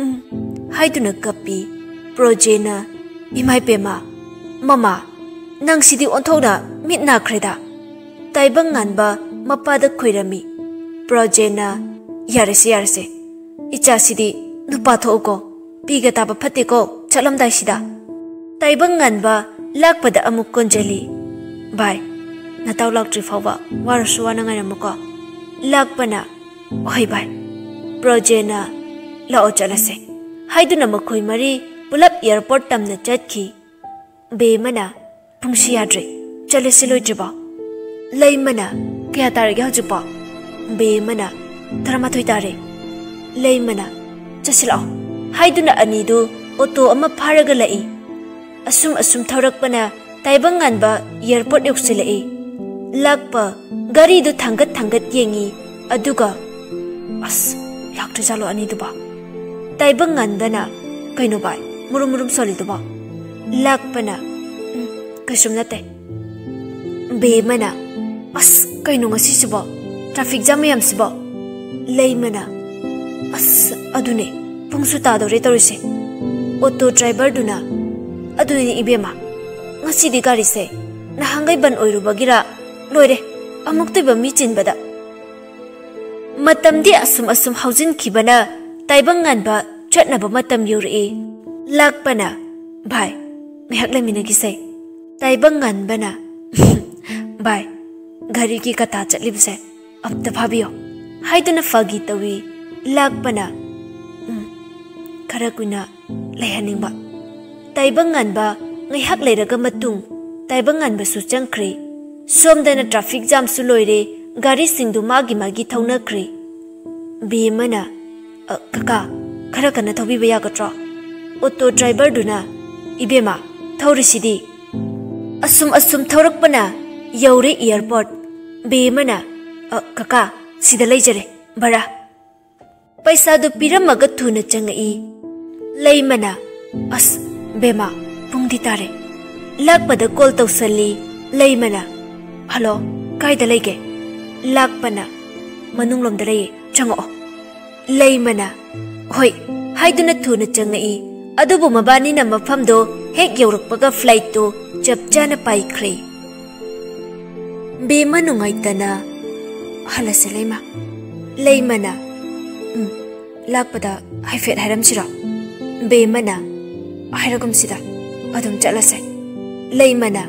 "ꯎꯝ" ꯍꯥꯏꯗꯨꯅ ꯀꯞꯄꯤ꯫ ꯄ꯭ꯔꯣꯖꯦꯅ, "ꯏꯃꯥꯏ ꯄꯦꯝꯃ, ꯃꯃꯥ, ꯅꯪꯁꯤꯗꯤ ꯑꯣꯟꯊꯣꯛꯅ ꯃꯤꯠ ꯅꯥꯈ꯭ꯔꯦꯗ"꯫ ꯇꯥꯏꯕꯪ ꯉꯥꯟꯕ ꯃꯄꯥꯗ ꯈꯣꯏꯔꯝꯃꯤ꯫ ꯄ꯭ꯔꯣꯖꯦꯅ, "ꯌꯥꯔꯦꯁꯦ, ꯌꯥꯔꯦꯁꯦ, ꯏꯆꯥꯁꯤꯗꯤ ꯅꯨꯄꯥ ꯊꯣꯛꯎꯀꯣ, ꯄꯤꯒ ꯇꯥꯕ ꯐꯠꯇꯦꯀꯣ ꯆꯠꯂꯝꯗꯥꯏꯁꯤꯗ"꯫ ꯇꯥꯏꯕꯪ ꯉꯥꯟꯕ ꯂꯥꯛꯄꯗ ꯑꯃꯨꯛ ꯀꯣꯟꯖꯜꯂꯤ꯫ "ꯚꯥꯏ, ꯅꯇꯥꯎ ꯂꯥꯛꯇ꯭ꯔꯤ ꯐꯥꯎꯕ ꯋꯥꯔꯁꯨ ꯋꯥꯅ ꯉꯥꯏꯔꯝꯃꯨꯀꯣ, ꯂꯥꯛꯄꯅ"꯫ "ꯍꯣꯏ ꯚꯥꯏ"꯫ ꯄ꯭ꯔꯣꯖꯦꯅ, "ꯂꯥꯛꯑꯣ ꯆꯠꯂꯁꯦ" ꯍꯥꯏꯗꯨꯅ ꯃꯈꯣꯏ ꯃꯔꯤ ꯄꯨꯂꯞ ꯑꯦꯌꯥꯔꯄꯣꯔꯠ ꯇꯝꯅ ꯆꯠꯈꯤ꯫ ꯕꯦꯃꯅ, "ꯄꯨꯡꯁꯤ ꯌꯥꯗ꯭ꯔꯦ, ꯆꯠꯂꯁꯤ ꯂꯣꯏꯗ꯭ꯔꯤꯕꯣ?" ꯂꯩꯃꯅ, "ꯀꯌꯥ ꯇꯥꯔꯒꯦ ꯍꯧꯖꯤꯛꯄꯣ?" ꯕꯦꯃꯅ, "ꯇꯔꯥꯃꯥꯊꯣꯏ ꯇꯥꯔꯦ"꯫ ꯂꯩꯃꯅ, "ꯆꯠꯁꯤꯜꯂꯛꯑꯣ" ꯍꯥꯏꯗꯨꯅ ꯑꯅꯤꯗꯨ ꯑꯣꯇꯣ ꯑꯃ ꯐꯥꯔꯒ ꯂꯥꯛꯏ꯫ ꯑꯁꯨꯝ ꯑꯁꯨꯝ ꯊꯧꯔꯛꯄꯅ ꯇꯥꯏꯕꯪ ꯉꯥꯟꯕ ꯑꯦꯌꯥꯔꯄꯣꯔꯠ ꯌꯧꯁꯤꯜꯂꯛꯏ꯫ ꯂꯥꯛꯄ ꯒꯥꯔꯤꯗꯨ ꯊꯥꯡꯒꯠ ꯊꯥꯡꯒꯠ ꯌꯦꯡꯉꯤ, ꯑꯗꯨꯒ, "ꯑꯁ, ꯂꯥꯛꯇ꯭ꯔꯖꯥꯠꯂꯣ ꯑꯅꯤꯗꯨꯕꯣ?" ꯇꯥꯏꯕꯪ ꯉꯥꯟꯕꯅ, "ꯀꯩꯅꯣ ꯚꯥꯏ, ꯃꯨꯔꯨꯝ ꯃꯨꯔꯨꯝ ꯁꯣꯜꯂꯤꯗꯨꯕꯣ?" ꯂꯥꯛꯄꯅ, "ꯎꯝ, ꯀꯩꯁꯨꯝ ꯅꯠꯇꯦ"꯫ ꯕꯦꯃꯅ, "ꯑꯁ, ꯀꯩꯅꯣ ꯉꯁꯤꯁꯤꯕꯣ? Traffic jam ꯃꯌꯥꯝꯁꯤꯕꯣ?" ꯂꯩꯃꯅ, "ꯑꯁ, ꯑꯗꯨꯅꯦ, ꯄꯨꯡꯁꯨ ꯇꯥꯗꯧꯔꯦ ꯇꯧꯔꯤꯁꯦ"꯫ ꯑꯣꯇꯣ ꯗ꯭ꯔꯥꯏꯚꯔꯗꯨꯅ, "ꯑꯗꯨꯅꯦ ꯏꯕꯦꯝꯃ, ꯉꯁꯤꯗꯤ ꯒꯥꯔꯤꯁꯦ ꯅꯍꯥꯟꯈꯩ ꯕꯟ ꯑꯣꯏꯔꯨꯕꯒꯤꯔ ꯂꯣꯏꯔꯦ, ꯑꯃꯨꯛꯇꯣꯏꯕ ꯃꯤ ꯆꯤꯟꯕꯗ"꯫ ꯃꯇꯝꯗꯤ ꯑꯁꯨꯝ ꯑꯁꯨꯝ ꯍꯧꯖꯤꯟꯈꯤꯕꯅ ꯇꯥꯏꯕꯪ ꯉꯥꯟꯕ ꯆꯠꯅꯕ ꯃꯇꯝ ꯌꯧꯔꯛꯏ꯫ ꯂꯥꯛꯄꯅ, "ꯚꯥꯏ, ꯉꯥꯏꯍꯥꯛ ꯂꯩꯃꯤꯟꯅꯈꯤꯁꯦ꯫" ꯇꯥꯏꯕꯪ ꯉꯥꯟꯕꯅ, "ꯚꯥꯏ, ꯘꯔꯤꯒꯤ ꯀꯇꯥ ꯆꯠꯂꯤꯕꯁꯦ ꯑꯝꯇ ꯐꯥꯕꯤꯌꯣ" ꯍꯥꯏꯗꯨꯅ ꯐꯥꯒꯤ ꯇꯧꯏ꯫ ꯂꯥꯛꯄꯅ, "ꯎꯝ, ꯈꯔ ꯀꯨꯏꯅ ꯂꯩꯍꯟꯅꯤꯡꯕ꯫" ꯇꯥꯏꯕꯪ ꯉꯥꯟꯕ ꯉꯥꯏꯍꯥꯛ ꯂꯩꯔꯒ ꯃꯇꯨꯡ ꯇꯥꯏꯕꯪ ꯉꯥꯟꯕꯁꯨ ꯆꯪꯈ꯭ꯔꯦ꯫ ꯁꯣꯝꯗꯅ traffic jamꯁꯨ ꯂꯣꯏꯔꯦ, ꯒꯥꯔꯤꯁꯤꯡꯗꯨ ꯃꯥꯒꯤ ꯃꯥꯒꯤ ꯊꯧꯅꯈ꯭ꯔꯦ꯫ ꯕꯦꯝꯃꯅ, "ꯑ, ꯀꯀꯥ, ꯈꯔ ꯀꯟꯅ ꯊꯧꯕꯤꯕ ꯌꯥꯒꯗ꯭ꯔꯣ?" ꯑꯣꯇꯣ driverꯗꯨꯅ, "ꯏꯕꯦꯝꯃ, ꯊꯧꯔꯤꯁꯤꯗꯤ꯫" ꯑꯁꯨꯝ ꯑꯁꯨꯝ ꯊꯧꯔꯛꯄꯅ ꯌꯧꯔꯦ airport꯫ ꯕꯦꯝꯃꯅ, "ꯑ, ꯀꯀꯥ, ꯁꯤꯗ ꯂꯩꯖꯔꯦ, ꯚꯔꯥ꯫" ꯄꯩꯁꯥꯗꯨ ꯄꯤꯔꯝꯃꯒ ꯊꯨꯅ ꯆꯪꯉꯛꯏ꯫ ꯂꯩꯃꯅ, "ꯑꯁ, ꯕꯦꯝꯃ, ꯄꯨꯡꯗꯤ ꯇꯥꯔꯦ꯫" ꯂꯥꯛꯄꯗ call ꯇꯧꯁꯜꯂꯤ꯫ ꯂꯩꯃꯅ, "ꯍꯜꯂꯣ, ꯀꯥꯏꯗ ꯂꯩꯒꯦ?" ꯂꯥꯛꯄꯅ, "ꯃꯅꯨꯡꯂꯣꯝꯗ ꯂꯩꯌꯦ, ꯆꯪꯉꯛꯑꯣ꯫" ꯂꯩꯃꯅ, "ꯍꯣꯏ" ꯍꯥꯏꯗꯨꯅ ꯊꯨꯅ ꯆꯪꯉꯛꯏ꯫ ꯑꯗꯨꯕꯨ ꯃꯕꯥꯅꯤꯅ ꯃꯐꯝꯗꯣ ꯍꯦꯛ ꯌꯧꯔꯛꯄꯒ flightꯇꯨ ꯆꯞ ꯆꯥꯅ ꯄꯥꯏꯈ꯭ꯔꯦ꯫ ꯕꯦꯝꯃ ꯅꯨꯡꯉꯥꯏꯇꯅ, "ꯍꯜꯂꯁꯦ ꯂꯩꯃ꯫" ꯂꯩꯃꯅ, "ꯎꯝ, ꯂꯥꯛꯄꯗ ꯍꯥꯏꯐꯦꯠ ꯍꯥꯏꯔꯝꯁꯤꯔꯣ?" ꯕꯦꯝꯃꯅ, "ꯍꯥꯏꯔꯒꯨꯝꯁꯤꯗ, ꯑꯗꯨꯝ ꯆꯠꯂꯁꯦ꯫" ꯂꯩꯃꯅ,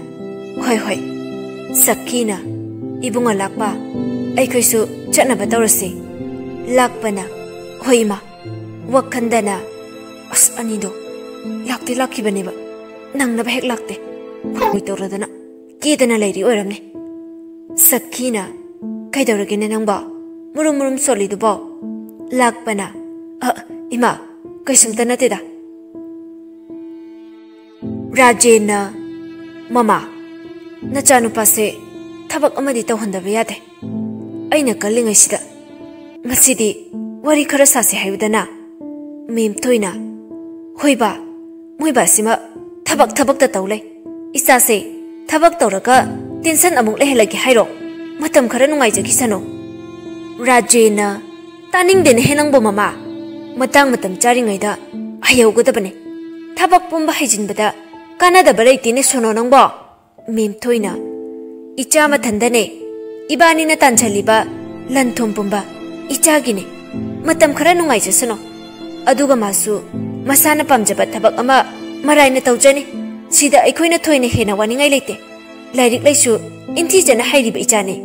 "ꯍꯣꯏ, ꯍꯣꯏ꯫" ꯁꯈꯤꯅ, "ꯏꯕꯨꯡꯉꯣ ꯂꯥꯛꯄ, ꯑꯩꯈꯣꯏꯁꯨ ꯆꯠꯅꯕ ꯇꯧꯔꯁꯤ꯫" ꯂꯥꯛꯄꯅ, "ꯍꯣꯏ ꯏꯃꯥ꯫" ꯋꯥꯈꯟꯗꯅ, "ꯑꯁ, ꯑꯅꯤꯗꯣ ꯂꯥꯛꯇꯤ ꯂꯥꯛꯈꯤꯕꯅꯦꯕ, ꯅꯪꯅꯕ ꯍꯦꯛ ꯂꯥꯛꯇꯦ, ꯈꯣꯡꯉꯣꯏ ꯇꯧꯔꯗꯅ ꯀꯦꯗꯅ ꯂꯩꯔꯤ ꯑꯣꯏꯔꯝꯅꯤ꯫" ꯁꯈꯤꯅ, "ꯀꯩꯗꯧꯔꯒꯦꯅꯦ ꯅꯪꯕꯣ? ꯃꯨꯔꯨꯝ ꯃꯨꯔꯨꯝ ꯁꯣꯜꯂꯤꯗꯨꯕꯣ?" ꯂꯥꯛꯄꯅ, "ꯑ, ꯏꯃꯥ, ꯀꯩꯁꯨꯝꯇ ꯅꯠꯇꯦꯗ꯫" ꯔꯥꯖꯦꯟꯅ, "ꯃꯃꯥ, ꯅꯆꯥꯅꯨꯄꯥꯁꯦ ꯊꯕꯛ ꯑꯃꯗꯤ ꯇꯧꯍꯟꯗꯕ ꯌꯥꯗꯦ꯫ ꯑꯩꯅ ꯀꯜꯂꯤꯉꯩꯁꯤꯗ ꯉꯁꯤꯗꯤ ꯋꯥꯔꯤ ꯈꯔ ꯁꯥꯁꯦ ꯍꯥꯏꯌꯨꯗꯅ꯫" ꯃꯦꯝꯊꯣꯏꯅ, "ꯍꯣꯏꯕ, ꯃꯣꯏꯕꯥꯁꯤꯃ ꯊꯕꯛ ꯊꯕꯛꯇ ꯇꯧ ꯂꯩ꯫ ꯏꯆꯥꯁꯦ ꯊꯕꯛ ꯇꯧꯔꯒ tension ꯑꯃꯨꯛ ꯂꯩꯍꯜꯂꯒꯦ ꯍꯥꯏꯔꯣ? ꯃꯇꯝ ꯈꯔ ꯅꯨꯡꯉꯥꯏꯖꯈꯤꯁꯅꯨ꯫" ꯔꯥꯖꯦꯟꯅ, "ꯇꯥꯅꯤꯡꯗꯦꯅꯦꯍꯦ ꯅꯪꯕꯨ ꯃꯃꯥ꯫ ꯃꯇꯥꯡ ꯃꯇꯝ ꯆꯥꯔꯤꯉꯩꯗ ꯍꯩꯍꯧꯒꯗꯕꯅꯦ꯫ ꯊꯕꯛ ꯄꯨꯝꯕ ꯍꯩꯖꯤꯟꯕꯗ ꯀꯥꯟꯅꯗꯕ ꯂꯩꯇꯦꯅꯦ ꯁꯣꯅꯣ ꯅꯪꯕꯣ꯫" ꯃꯦꯝꯊꯣꯏꯅ, "ꯏꯆꯥ ꯃꯊꯟꯗꯅꯦ ꯏꯕꯥꯅꯤꯅ ꯇꯥꯟꯁꯤꯜꯂꯤꯕ ꯂꯟ ꯊꯨꯝ ꯄꯨꯝꯕ ꯏꯆꯥꯒꯤꯅꯦ꯫ ꯃꯇꯝ ꯈꯔ ꯅꯨꯡꯉꯥꯏꯖꯁꯅꯨ꯫ ꯑꯗꯨꯒ ꯃꯥꯁꯨ ꯃꯁꯥꯅ ꯄꯥꯝꯖꯕ ꯊꯕꯛ ꯑꯃ ꯃꯔꯥꯏꯅ ꯇꯧꯖꯅꯤ꯫ ꯁꯤꯗ ꯑꯩꯈꯣꯏꯅ ꯊꯣꯏꯅ ꯍꯦꯟꯅ ꯋꯥꯅꯤꯡꯉꯥꯏ ꯂꯩꯇꯦ꯫ ꯂꯥꯏꯔꯤꯛ ꯂꯥꯏꯁꯨ ꯏꯟꯊꯤꯖꯅ ꯍꯩꯔꯤꯕ ꯏꯆꯥꯅꯤ꯫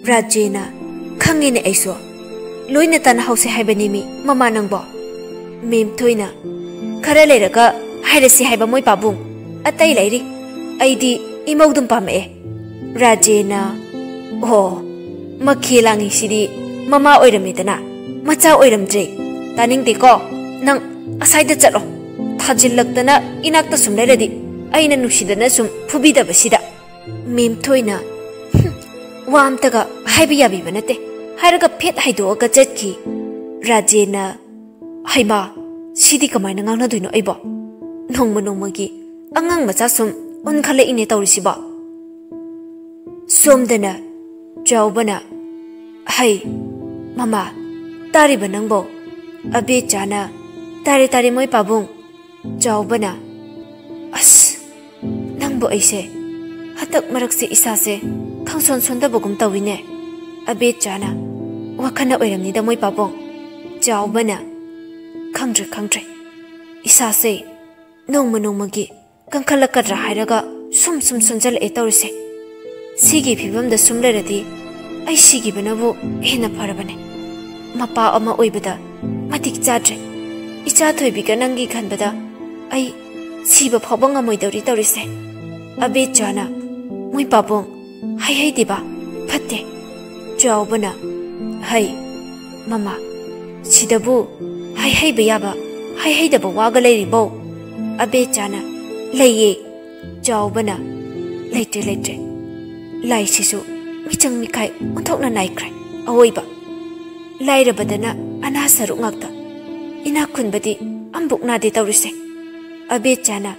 ꯔꯥꯖꯦꯅ, "ꯈꯪꯉꯦꯅꯦ ꯑꯩꯁꯨ꯫ ꯂꯣꯏꯅ ꯇꯥꯟꯅꯍꯧꯁꯦ ꯍꯥꯏꯕꯅꯤ ꯃꯤ ꯃꯃꯥ ꯅꯪꯕꯣ꯫" ꯃꯦꯝꯊꯣꯏꯅ, "ꯈꯔ ꯂꯩꯔꯒ ꯍꯥꯏꯔꯁꯤ ꯍꯥꯏꯕ ꯃꯣꯏ ꯄꯥꯕꯨꯡ꯫ ꯑꯇꯩ ꯂꯩꯔꯤ꯫ ꯑꯩꯗꯤ ꯏꯃꯧꯗꯨꯝ ꯄꯥꯝꯃꯛꯑꯦ꯫" ꯔꯥꯖꯦꯅ, "ꯑꯣ, ꯃꯈꯦ ꯂꯥꯡꯉꯤꯁꯤꯗꯤ ꯃꯃꯥ ꯑꯣꯏꯔꯝꯃꯦꯗꯅ, ꯃꯆꯥ ꯑꯣꯏꯔꯝꯗ꯭ꯔꯦ꯫ ꯇꯥꯅꯤꯡꯗꯦꯀꯣ꯫ ꯅꯪ ꯑꯁꯥꯏꯗ ꯆꯠꯂꯣ꯫ ꯊꯥꯖꯤꯜꯂꯛꯇꯅ ꯏꯅꯥꯛꯇ ꯁꯨꯝ ꯂꯩꯔꯗꯤ ꯑꯩꯅ ꯅꯨꯡꯁꯤꯗꯅ ꯁꯨꯝ ꯐꯨꯕꯤꯗꯕꯁꯤꯗ꯫" ꯃꯦꯝꯊꯣꯏꯅ, "ꯍꯨꯝ, ꯋꯥ ꯑꯝꯇꯒ ꯍꯥꯏꯕ ꯌꯥꯕꯤꯕ ꯅꯠꯇꯦ" ꯍꯥꯏꯔꯒ ꯐꯦꯠ ꯍꯥꯏꯗꯣꯛꯑꯒ ꯆꯠꯈꯤ꯫ ꯔꯥꯖꯦꯅ, "ꯍꯩꯃꯥ, ꯁꯤꯗꯤ ꯀꯃꯥꯏꯅ ꯉꯥꯡꯅꯗꯣꯏꯅꯣ ꯑꯩꯕꯣ? ꯅꯣꯡꯃ ꯅꯣꯡꯃꯒꯤ ꯑꯉꯥꯡ ꯃꯆꯥ ꯁꯨꯝ ꯑꯣꯟꯈꯠꯂꯛꯏꯅꯦ ꯇꯧꯔꯤꯁꯤꯕꯣ꯫" ꯁꯣꯝꯗꯅ ꯆꯥꯎꯕꯅ, "ꯍꯩ, ꯃꯃꯥ, ꯇꯥꯔꯤꯕ ꯅꯪꯕꯣ?" ꯑꯕꯦꯆꯥꯅ, "ꯇꯥꯔꯦ, ꯇꯥꯔꯦ, ꯃꯣꯏ ꯄꯥꯕꯨꯡ꯫" ꯆꯥꯎꯕꯅ, "ꯑꯁ, ꯅꯪꯕꯨ ꯑꯩꯁꯦ ꯍꯟꯗꯛ ꯃꯔꯛꯁꯦ ꯏꯁꯥꯁꯦ ꯈꯪꯁꯣꯟ ꯁꯣꯟꯗꯕꯒꯨꯝ ꯇꯧꯏꯅꯦ꯫" ꯑꯕꯦꯆꯥꯅ, "ꯋꯥꯈꯜꯅ ꯑꯣꯏꯔꯝꯅꯤꯗ ꯃꯣꯏ ꯄꯥꯕꯨꯡ꯫" ꯆꯥꯎꯕꯅ, "ꯈꯪꯗ꯭ꯔꯦ, ꯈꯪꯗ꯭ꯔꯦ꯫ ꯏꯁꯥꯁꯦ ꯅꯣꯡꯃ ꯅꯣꯡꯃꯒꯤ ꯀꯟꯈꯠꯂꯛꯀꯗ꯭ꯔꯥ ꯍꯥꯏꯔꯒ ꯁꯨꯝ ꯁꯨꯝ ꯁꯣꯟꯖꯜꯂꯛꯑꯦ ꯇꯧꯔꯤꯁꯦ꯫ ꯁꯤꯒꯤ ꯐꯤꯕꯝꯗ ꯁꯨꯝ ꯂꯩꯔꯗꯤ ꯑꯩ ꯁꯤꯈꯤꯕꯅꯕꯨ ꯍꯦꯟꯅ ꯐꯔꯕꯅꯦ꯫ ꯃꯄꯥ ꯑꯃ ꯑꯣꯏꯕꯗ ꯃꯇꯤꯛ ꯆꯥꯗ꯭ꯔꯦ꯫ ꯏꯆꯥ ꯊꯣꯏꯕꯤꯒ ꯅꯪꯒꯤ ꯈꯟꯕꯗ ꯑꯩ ꯁꯤꯕ ꯐꯥꯎꯕ ꯉꯝꯃꯣꯏꯗꯧꯔꯤ ꯇꯧꯔꯤꯁꯦ꯫" ꯑꯕꯦꯆꯥꯅ, "ꯃꯣꯏ ꯄꯥꯕꯨꯡ, ꯍꯥꯏꯍꯩꯗꯦꯕ, ꯐꯠꯇꯦ꯫" ꯆꯥꯎꯕꯅ, "ꯍꯩ, ꯃꯃꯥ, ꯁꯤꯗꯕꯨ ꯍꯥꯏꯍꯩꯕ ꯌꯥꯕ, ꯍꯥꯏꯍꯩꯗꯕ ꯋꯥꯒ ꯂꯩꯔꯤꯕꯣ?" ꯑꯕꯦꯆꯥꯅ, "ꯂꯩꯌꯦ꯫" ꯆꯥꯎꯕꯅ, "ꯂꯩꯇ꯭ꯔꯦ, ꯂꯩꯇ꯭ꯔꯦ꯫ ꯂꯥꯏꯁꯤꯁꯨ ꯃꯤꯆꯪ ꯃꯤꯈꯥꯏ ꯑꯣꯟꯊꯣꯛꯅ ꯅꯥꯏꯈ꯭ꯔꯦ꯫ ꯑꯋꯣꯏꯕ ꯂꯥꯏꯔꯕꯗꯅ ꯑꯅꯥ ꯁꯔꯨꯛ ꯉꯥꯛꯇ, ꯏꯅꯥꯛ ꯈꯨꯟꯕꯗꯤ ꯑꯝꯕꯨꯛ ꯅꯥꯗꯦ ꯇꯧꯔꯤꯁꯦ꯫" ꯑꯕꯦꯆꯥꯅ,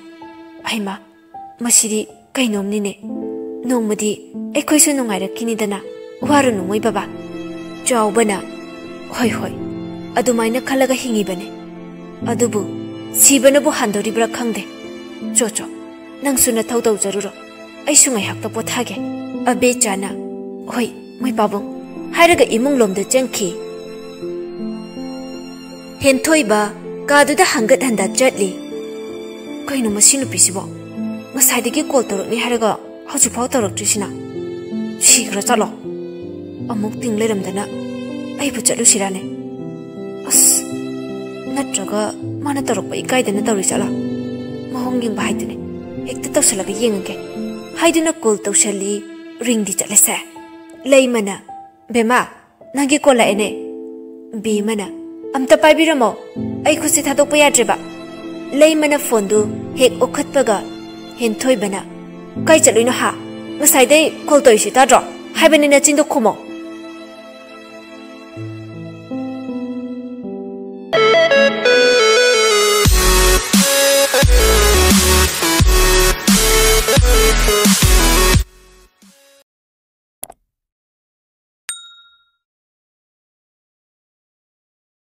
"ꯍꯩꯃꯥ, ꯃꯁꯤꯗꯤ ꯀꯩꯅꯣꯝꯅꯤꯅꯦ꯫ ꯅꯣꯡꯃꯗꯤ ꯑꯩꯈꯣꯏꯁꯨ ꯅꯨꯡꯉꯥꯏꯔꯛꯈꯤꯅꯤꯗꯅ, ꯋꯥꯔꯨꯅꯨ ꯃꯣꯏ ꯕꯕꯥ꯫" ꯆꯥꯎꯕꯅ, "ꯍꯣꯏ, ꯍꯣꯏ, ꯑꯗꯨꯃꯥꯏꯅ ꯈꯜꯂꯒ ꯍꯤꯡꯉꯤꯕꯅꯦ꯫ ꯑꯗꯨꯕꯨ ꯁꯤꯕꯅꯕꯨ ꯍꯥꯟꯗꯣꯔꯤꯕ꯭ꯔꯥ ꯈꯪꯗꯦ꯫ ꯆꯣ, ꯆꯣ, ꯅꯪꯁꯨ ꯅꯊꯧ ꯇꯧꯖꯔꯨꯔꯣ꯫ ꯑꯩꯁꯨ ꯉꯥꯏꯍꯥꯛꯇ ꯄꯣꯊꯥꯒꯦ꯫" ꯑꯕꯦꯆꯥꯅ, "ꯍꯣꯏ, ꯃꯣꯏ ꯄꯥꯕꯨꯡ, ꯍꯥꯏꯔꯒ ꯏꯃꯨꯡ ꯂꯣꯝꯗ ꯆꯪꯈꯤ꯫ ꯍꯦꯟꯊꯣꯏꯕ ꯀꯥꯗꯨꯗ ꯍꯪꯒꯠ ꯍꯟꯗ ꯆꯠꯂꯤ꯫ "ꯀꯩꯅꯣ ꯃꯁꯤ ꯅꯨꯄꯤꯁꯤꯕꯣ? ꯉꯁꯥꯏꯗꯒꯤ ꯀꯣꯜ ꯇꯧꯔꯛꯅꯤ ꯍꯥꯏꯔꯒ ꯍꯧꯖꯤꯛꯐꯥꯎ ꯇꯧꯔꯛꯇ꯭ꯔꯤꯁꯤꯅ? ꯁꯤꯈ꯭ꯔ ꯆꯠꯂꯣ꯫ ꯑꯃꯨꯛ ꯇꯤꯡ ꯂꯩꯔꯝꯗꯅ ꯑꯩꯕꯨ ꯆꯠꯂꯨꯁꯤꯔꯥꯅꯦ? ꯑꯁ, ꯅꯠꯇ꯭ꯔꯒ ꯃꯥꯅ ꯇꯧꯔꯛꯄ ꯏꯀꯥꯏꯗꯅ ꯇꯧꯔꯤ ꯆꯠꯂꯥ? ꯃꯑꯣꯡ ꯌꯦꯡꯕ ꯍꯥꯏꯗꯨꯅꯦ꯫ ꯍꯦꯛꯇ ꯇꯧꯁꯜꯂꯒ ꯌꯦꯡꯉꯒꯦ" ꯍꯥꯏꯗꯨꯅ ꯀꯣꯜ ꯇꯧꯁꯜꯂꯤ꯫ ꯔꯤꯡꯗꯤ ꯆꯠꯂꯁꯦ꯫ ꯂꯩꯃꯅ, "ꯕꯦꯝꯃ, ꯅꯪꯒꯤ ꯀꯣꯜ ꯂꯥꯛꯑꯦꯅꯦ꯫" ꯕꯦꯝꯃꯅ, "ꯑꯝꯇ ꯄꯥꯏꯕꯤꯔꯝꯃꯣ, ꯑꯩ ꯈꯨꯠꯁꯦ ꯊꯥꯗꯣꯛꯄ ꯌꯥꯗ꯭ꯔꯦꯕ꯫" ꯂꯩꯃꯅ ꯐꯣꯟꯗꯨ ꯍꯦꯛ ꯑꯣꯛꯈꯠꯄꯒ ꯍꯦꯟꯊꯣꯏꯕꯅ, "ꯀꯥꯏ ꯆꯠꯂꯨꯏꯅꯣ ꯍꯥ? ꯉꯁꯥꯏꯗꯩ ꯀꯣꯜ ꯇꯧꯔꯤꯁꯤ ꯇꯥꯗ꯭ꯔꯣ? ꯍꯥꯏꯕꯅꯤ ꯅꯆꯤꯟꯗꯣ ꯈꯨꯝꯃꯣ꯫